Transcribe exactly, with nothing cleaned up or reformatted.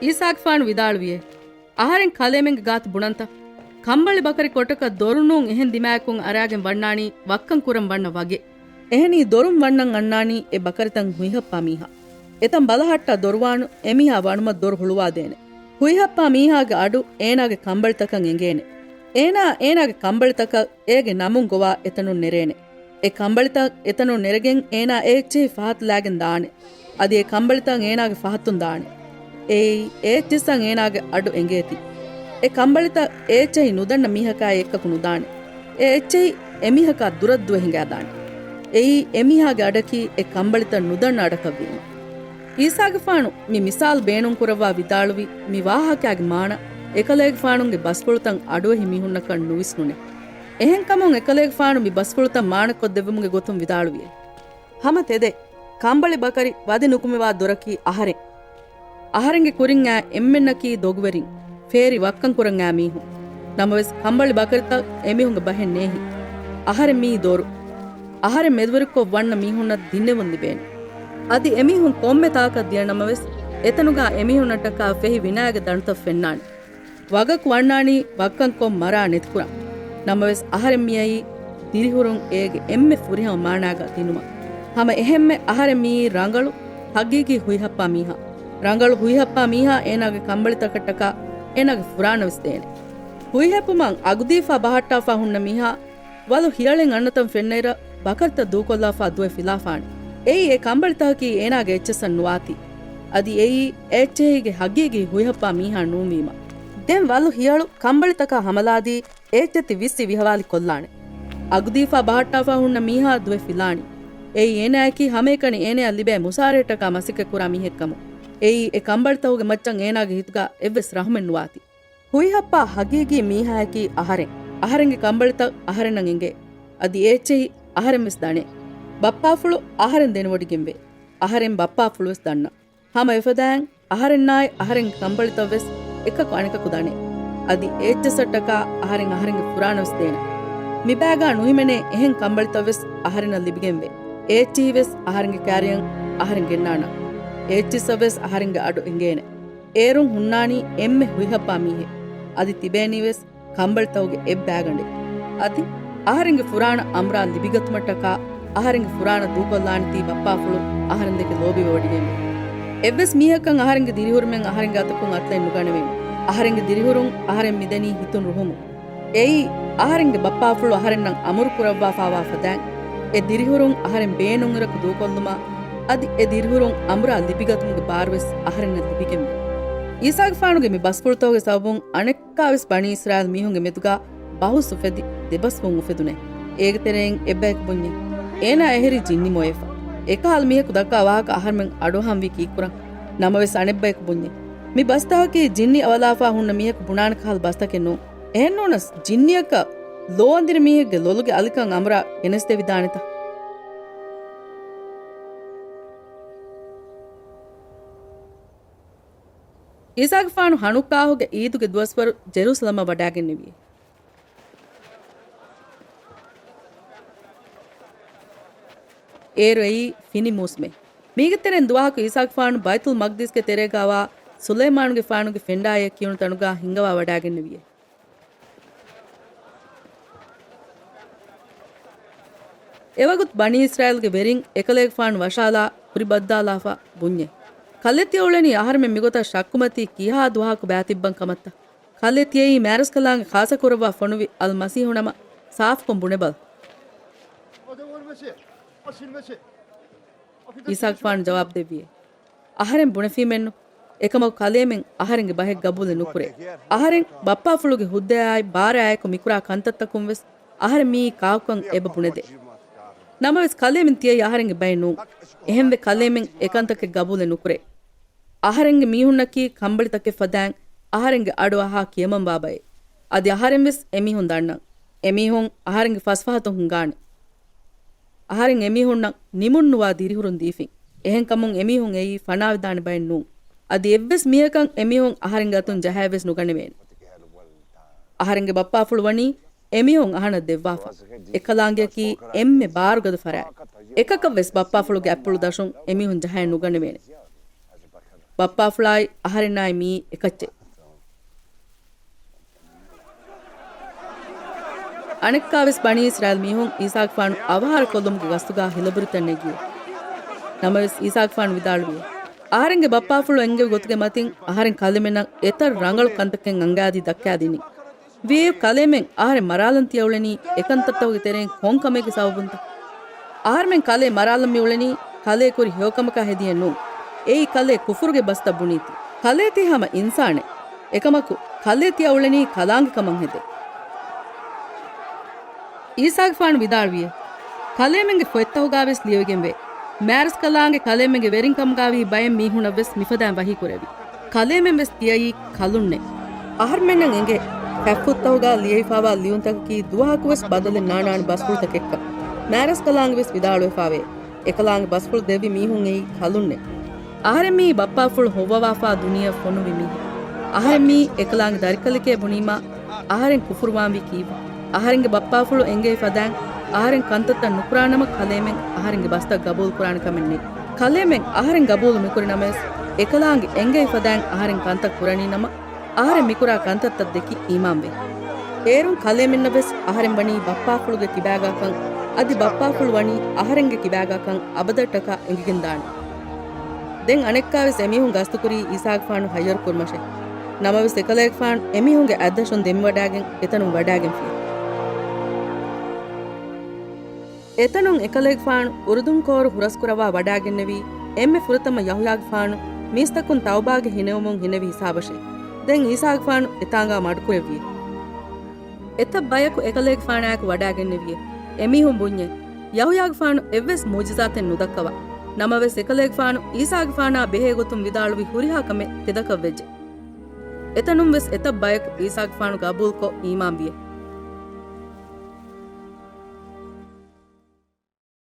އީސާގެފާނު ވިދާޅުވިއޭ، އަހަރެން ކަލޭމެންގެ ގާތު ބުނަންތަ؟ ކަނބަޅި ބަކަރި ކޮޓަކަށް ދޮރުނޫން އެހެން ދިމާޔަކުން އަރާގެން ވަންނާނީ ވައްކަން ކުރަން ވަންނަ ވަގެއް. އެހެނީ ދޮރުން ވަންނަން އަންނާނީ އެ ބަކަރިތައް ހުއިހައްޕާ މީހާ. އެތަން ބަލަހައްޓާ ދޮރުވާނު އެމީހާ ވަނުމަށް ދޮރު ހުޅުވާދޭނެ. ހުއިހައްޕާ މީހާގެ އަޑު އޭނާގެ ކަނބަޅިތަކަށް އެނގޭނެ. އޭނާ އޭނާގެ ކަނބަޅިތަކަށް އޭގެ ނަމުން ގޮވާ އެތަނުން ނެރޭނެ. އެ ކަނބަޅިތައް އެތަނުން ނެރެގެން އޭނާ އެ އެއްޗެހި ފަހަތު ލާގެން ދާނެ. އަދި އެ ކަނބަޅިތައް އޭނާގެ ފަހަތުން ދާނެ. އެއީ އެ އެއްޗިއްސަށް އޭނާގެ އަޑު އެނގޭތީ. އެ ކަނބަޅިތައް އެ އެއްޗެހި ނުދަންނަ މީހަކާއި އެއްކަކު ނުދާނެ. އެ އެއްޗެހި އެމީހަކާ ދުރަށް ދުވެ ހިނގާދާނެ. އެއީ އެމީހާގެ އަޑަކީ އެ ކަނބަޅިތައް ނުދަންނަ އަޑަކަށްވީމަ. އީސާގެފާނު މި މިސާލު ބޭނުންކުރައްވާ ވިދާޅުވި މި ވާހަކައިގެ މާނަ، އެކަލޭގެފާނުގެ ބަސްފުޅުތައް އަޑުއެހި މީހުންނަކަށް ނުވިސްނުނޭ. އެހެންކަމުން އެކަލޭގެފާނު މި ބަސްފުޅުތައް މާނަކޮށްދެއްވުމުގެ ގޮތުން ވިދާޅުވިއޭ. ހަމަ ތެދެއް، ކަނބަޅި ބަކަރި ވަދެ ނުކުމެވާ ދޮރަކީ އަހަރެން. އަހަރެންގެ ކުރިން އާ އެންމެންނަކީ ދޮގުވެރިން، ފޭރި ވައްކަން ކުރަން އާ މީހުން. ނަމަވެސް، ކަނބަޅި ބަކަރިތައް އެމީހުންގެ ބަހެއް ނޭހި. އަހަރެން މީ ދޮރު. އަހަރެން މެދުވެރިކޮށް ވަންނަ މީހުންނަށް ދިންނެވުން ލިބޭނެ. އަދި އެމީހުން ކޮންމެ ތާކަށް ދިޔަ ނަމަވެސް، އެތަނުގާ އެމީހުންނަށްޓަކާ ފެހި ވިނާޔަގެ ދަނޑުތައް ފެންނާނެ. ވަގަކު ވަންނާނީ ވައްކަންކޮށް މަރާ ނެތިކުރަން. ނަމަވެސް، އަހަރެން މިއައީ ދިރިހުރުން އޭގެ އެންމެ ފުރިހަމަ މާނާގަ ދިނުމަށް. ހަމަ އެހެންމެ އަހަރެން މިއީ ރަނގަޅު، ހަގީގީ ހުއިހައްޕާ މީހާ. ރަނގަޅު ހުއިހައްޕާ މީހާ އޭނާގެ ކަނބަޅިތަކަށްޓަކާ އޭނާގެ ފުރާނަވެސް ދޭނެ. ހުއިހައްޕުމަށް އަގުދީފާ ބަހައްޓާފާ ހުންނަ މީހާ ވަލު ހިޔަޅެއް އަންނަތަން ފެންނައިރަށް ބަކަރިތައް ދޫކޮށްލާފާ ދުވެ ފިލާފާނެ. އެއީ އެ ކަނބަޅިތަކަކީ އޭނާގެ އެއްޗިއްސަށް ނުވާތީ. އަދި އެއީ އެ އެއްޗެހީގެ ހަގީގީ ހުއިހައްޕާ މީހާ ނޫންވީމަ. ދެން ވަލު ހިޔަޅު ކަނބަޅިތަކާ ހަމަލާދީ އެ އެއްޗެތި ވިއްސި ވިހަވާލި ކޮށްލާނެ. އަގުދީފާ ބަހައްޓާފާ ހުންނަ މީހާ ދުވެ ފިލާނީ. އެއީ އޭނާއަކީ ހަމައެކަނި އޭނަޔަށް ލިބޭ މުސާރައެއްޓަކާ މަސައްކަތްކުރާ މީހެއްކަމުން. އެއީ އެ ކަނބަޅިތަކުގެ މައްޗަށް އޭނާގެ ހިތުގާ އެއްވެސް ރަހުމެއް ނުވާތީ. ހުއިހައްޕާ ހަގީގީ މީހާއަކީ އަހަރެން. އަހަރެންގެ ކަނބަޅިތައް އަހަރެންނަށް އެނގޭ. އަދި އެ އެއްޗެހި އަހަރެން ވެސް ދަނޭ. ބައްޕާފުޅު އަހަރެން ދެނެވޮޑިގެންވޭ. އަހަރެން ބައްޕާފުޅު ވެސް ދަންނަ. ހަމަ އެފަދައިން އަހަރެންނާއި އަހަރެންގެ ކަނބަޅިތައް ވެސް އެކަކު އަނެކަކު ދަނޭ. އަދި އެ އެއްޗިއްސަށްޓަކާ އަހަރެން އަހަރެންގެ ފުރާނަ ވެސް ދޭނެ. މިބައިގާ ނުހިމެނޭ އެހެން ކަނބަޅިތައް ވެސް އަހަރެންނަށް ލިބިގެންވޭ. އެ އެއްޗިހި ވެސް އަހަރެންގެ ކާރިޔަށް އަހަރެން ގެންނާނަން. އެ އެއްޗިއްސަށް ވެސް އަހަރެންގެ އަޑު އެނގޭނެ. އޭރުން ހުންނާނީ އެންމެ ހުއިހައްޕާ މީހެއް. އަދި ތިބޭނީ ވެސް ކަނބަޅިތަކުގެ އެއްބާގަނޑެއް. އަދި އަހަރެންގެ ފުރާނަ އަނބުރާ ލިބިގަތުމަށްޓަކާ އަހަރެންގެ ފުރާނަ ދޫކޮށްލާނެތީ ބައްޕާފުޅު އަހަރެންދެކެ ލޯބިވެވޮޑިގެންވޭ. އެއްވެސް މީހަކަށް އަހަރެންގެ ދިރިހުރުމެއް އަހަރެންގެ އަތަކުން އަތުލައެއް ނުގަނެވޭނެ. އަހަރެންގެ ދިރިހުރުން އަހަރެން މިދެނީ ހިތުން ރުހުމުން. އެއީ، އަހަރެންގެ ބައްޕާފުޅު އަހަރެންނަށް އަމުރު ކުރައްވާފާވާ ފަދައިން، އެ ދިރިހުރުން އަހަރެން ބޭނުންއިރަކު ދޫކޮށްލުމާ، އަދި އެ ދިރިހުރުން އަނބުރާ ލިބިގަތުމުގެ ބާރުވެސް އަހަރެންނަށް ލިބިގެންވޭ. އީސާގެފާނުގެ މި ބަސްފުޅުތަކުގެ ސަބަބުން އަނެއްކާވެސް ބަނީ އިސްރާއީލް މީހުންގެ މެދުގާ ބަހުސް އުފެދި، ދެބަސްވުން އުފެދުނޭ. އޭގެ ތެރެއިން އެއްބަޔަކު ބުންޏޭ، އޭނާ އެހެރީ ޖިންނި މޮޔަފަ. އެކަހަލަ މީހަކު ދައްކާ ވާހަކަ އަހަރުމެން އަޑުއަހަންވީ ކީއްކުރަން؟ ނަމަވެސް އަނެއްބަޔަކު ބުންޏޭ، މި ބަސްތަކަކީ ޖިންނި އަވަލާފާ ހުންނަ މީހަކު ބުނާނެ ކަހަލަ ބަސްތަކެއް ނޫން. އެހެންނޫނަސް، ޖިންނިއަކަށް ލޯ އަނދިރި މީހެއްގެ ލޮލުގެ އަލިކަން އަނބުރާ ގެނެސްދެވިދާނެތަ؟ އީސާގެފާނު ހަނުއްކާހުގެ އީދުގެ ދުވަސްވަރު ޖެރޫސަލަމަށް ވަޑާގެންނެވިއޭ. އޭރު އެއީ ފިނި މޫސުމެއް. މީގެ ތެރެއިން ދުވަހަކު އީސާގެފާނު ބައިތުލް މަގްދިސްގެ ތެރޭގާވާ ސުލައިމާނުގެފާނުގެ ފެންޑާއޭ ކިޔުނު ތަނުގާ ހިންގަވާ ވަޑާގެންނެވިއޭ. އެވަގުތު ބަނީ އިސްރާއީލްގެ ވެރިން އެކަލޭގެފާނު ވަށާލާ ކުރި ބައްދާލާފަ ބުންޏޭ، ކަލޭ ތިޔަ އުޅެނީ އަހަރެމެން މިގޮތަށް ޝައްކުމަތީ ކިހާ ދުވަހަކު ބާތިއްބަން ކަމަށްތަ؟ ކަލޭ ތިޔައީ މާރަސްކަލާނގެ ޚާއްޞަކުރައްވާ ފޮނުވި އަލް މަސީޙު ނަމަ ސާފުކޮށް ބުނެބަލަ. އީސާގެފާނު ޖަވާބު ދެއްވިއޭ، އަހަރެން ބުނެފީމެއްނު. އެކަމަކު ކަލޭމެން އަހަރެންގެ ބަހެއް ގަބޫލެއް ނުކުރޭ. އަހަރެން ބައްޕާފުޅުގެ ހުއްދަޔާއި ބާރާއެކު މިކުރާ ކަންތައްތަކުން ވެސް އަހަރެން މިއީ ކާކުކަން އެބަ ބުނެދޭ. ނަމަވެސް ކަލޭމެން ތިޔައީ އަހަރެންގެ ބައެއް ނޫން. އެހެންވެ ކަލޭމެން އެކަންތަކެއް ގަބޫލެއް ނުކުރޭ. އަހަރެންގެ މީހުންނަކީ ކަނބަޅިތަކެއް ފަދައިން އަހަރެންގެ އަޑު އަހާ ކިޔަމަންވާ ބައެއް. އަދި އަހަރެން ވެސް އެމީހުން ދަންނަން. އެމީހުން އަހަރެންގެ ފަސްފަހަތުން ހިނގާނެ. އަހަރެން އެމީހުންނަށް ނިމުންނުވާ ދިރިހުރުން ދީފިން. އެހެންކަމުން އެމީހުން އެއީ ފަނާވެދާނެ ބައެއް ނޫން. އަދި އެއްވެސް މީހަކަށް އެމީހުން އަހަރެންގެ އަތުން ޖަހައެއް ވެސް ނުގަނެވޭނެ. އަހަރެންގެ ބައްޕާފުޅު ވަނީ އެމީހުން އަހަނަށް ދެއްވާފަ. އެކަލާނގެއަކީ އެންމެ ބާރުގަދަ ފަރާތް. އެކަކަށް ވެސް ބައްޕާފުޅުގެ އަތްޕުޅު ދަށުން އެމީހުން ޖަހައެއް ނުގަނެވޭނެ. ބައްޕާފުޅާއި އަހަރެންނާއި މިއީ އެކައްޗެއް. އަނެއްކާވެސް ބަނީ އިސްރާއީލް މީހުން އީސާގެފާނު އަވަހާރަ ކޮށްލުމުގެ ގަސްތުގާ ހިލަބުރިތައް ނެގިއެވެ. ނަމަވެސް އީސާގެފާނު ވިދާޅުވިއެވެ. އަހަރެންގެ ބައްޕާފުޅު އެންގެވި ގޮތުގެ މަތިން އަހަރެން ކަލޭމެންނަށް އެތައް ރަނގަޅު ކަންތަކެއް އަނގައިދީ ދައްކާދިނީ. ވީއެވެ. ކަލޭމެން އަހަރެން މަރާލަން ތިޔަ އުޅެނީ އެކަންތައްތަކުގެ ތެރެއިން ކޮން ކަމެއްގެ ސަބަބުންތަ؟ އަހަރެމެން ކަލޭ މަރާލަން މި އުޅެނީ ކަލޭ ކުރި ހެޔޮކަމަކާ ހެދިއެއް ނޫން. އެއީ ކަލޭ ކުފުރުގެ ބަސްތައް ބުނީތީ. ކަލޭ ތީ ހަމަ އިންސާނެއް. އެކަމަކު، ކަލޭ ތިޔަ އުޅެނީ ކަލާނގެ ކަމަށް ހެދޭ. އީސާގެފާނު ވިދާޅުވިއެވެ. ކަލޭމެންގެ ފޮތްތަކުގާވެސް ލިޔެވިގެންވޭ. މާރަސްކަލާނގެ ކަލޭމެންގެ ވެރިން ކަމުގާވީ ބައެއް މީހުނަށްވެސް މިފަދައިން ވަހީކުރެއެވި. ކަލޭމެންވެސް ތިޔައީ ކަލުންނޭ. އަހަރެމެންނަށް އެނގޭ، ފޮތްތަކުގާ ލިޔެވިފާވާ ލިޔުންތަކަކީ ދުވަހަކުވެސް ބަދަލެއް ނާނާނެ ބަސްފުޅުތަކެއްކަން. މާރަސްކަލާނގެވެސް ވިދާޅުވެފާވޭ. އެކަލާނގެ ބަސްފުޅު ދެއްވި މީހުން އެއީ ކަލުންނޭ. އަހަރެން މިއީ ބައްޕާފުޅު ހޮއްވަވާފާ ދުނިޔެއަށް ފޮނުއްވި މީހެއް. އަހަރެން މިއީ އެކަލާނގެ ދަރިކަލެކޭ ބުނީމާ، އަހަރެން ކުފުރުވާންވީ ކީއްވެ؟ އަހަރެންގެ ބައްޕާފުޅު އެނގެވި ފަދައިން އަހަރެން ކަންތައްތައް ނުކުރާނަމަ ކަލޭމެން އަހަރެންގެ ބަސްތައް ގަބޫލުކުރާނެ ކަމެއް ނެތް. ކަލޭމެން އަހަރެން ގަބޫލު ނުކުރި ނަމަވެސް، އެކަލާނގެ އެނގެވި ފަދައިން އަހަރެން ކަންތައް ކުރަނީ ނަމަ، އަހަރެން މިކުރާ ކަންތައްތައް ދެކި އީމާންވޭ. އޭރުން ކަލޭމެންނަށްވެސް އަހަރެން ވަނީ ބައްޕާފުޅުގެ ކިބާގާކަން، އަދި ބައްޕާފުޅު ވަނީ އަހަރެންގެ ކިބާގާކަން އަބަދަށްޓަކާ އެނގިގެންދާނެ. ދެން އަނެއްކާވެސް އެމީހުން ގަސްތުކުރީ އީސާގެފާނު ހައްޔަރު ކުރުމަށޭ. ނަމަވެސް އެކަލޭގެފާނު އެމީހުންގެ އަތްދަށުން ދެމިވަޑާގެން އެތަނުން ވަޑާގެންފި. އެތަނުން އެކަލޭގެފާނު އުރުދުން ކޯރު ހުރަސްކުރައްވާ ވަޑާގެންނެވީ، އެންމެ ފުރަތަމަ ޔަހުޔާގެފާނު މީސްތަކުން ތައުބާގެ ހިނެވުމުން ހިނެވި ހިސާބަށޭ. ދެން އީސާގެފާނު އެތާނގާ މަޑުކުރެއްވިއެވެ. އެތައް ބަޔަކު އެކަލޭގެފާނާއެކު ވަޑާގެންނެވިއެވެ. އެމީހުން ބުންޏޭ، ޔަހުޔާގެފާނު އެއްވެސް މުޢުޖިޒާތެއް ނުދައްކަވާ. ނަމަވެސް އެކަލޭގެފާނު އީސާގެފާނާ ބެހޭ ގޮތުން ވިދާޅުވި ހުރިހާ ކަމެއް ތެދަކަށްވެއްޖެ. އެތަނުންވެސް އެތައް ބަޔަކު އީސާގެފާނު ގަބޫލުކޮށް އީމާންވިއެވެ.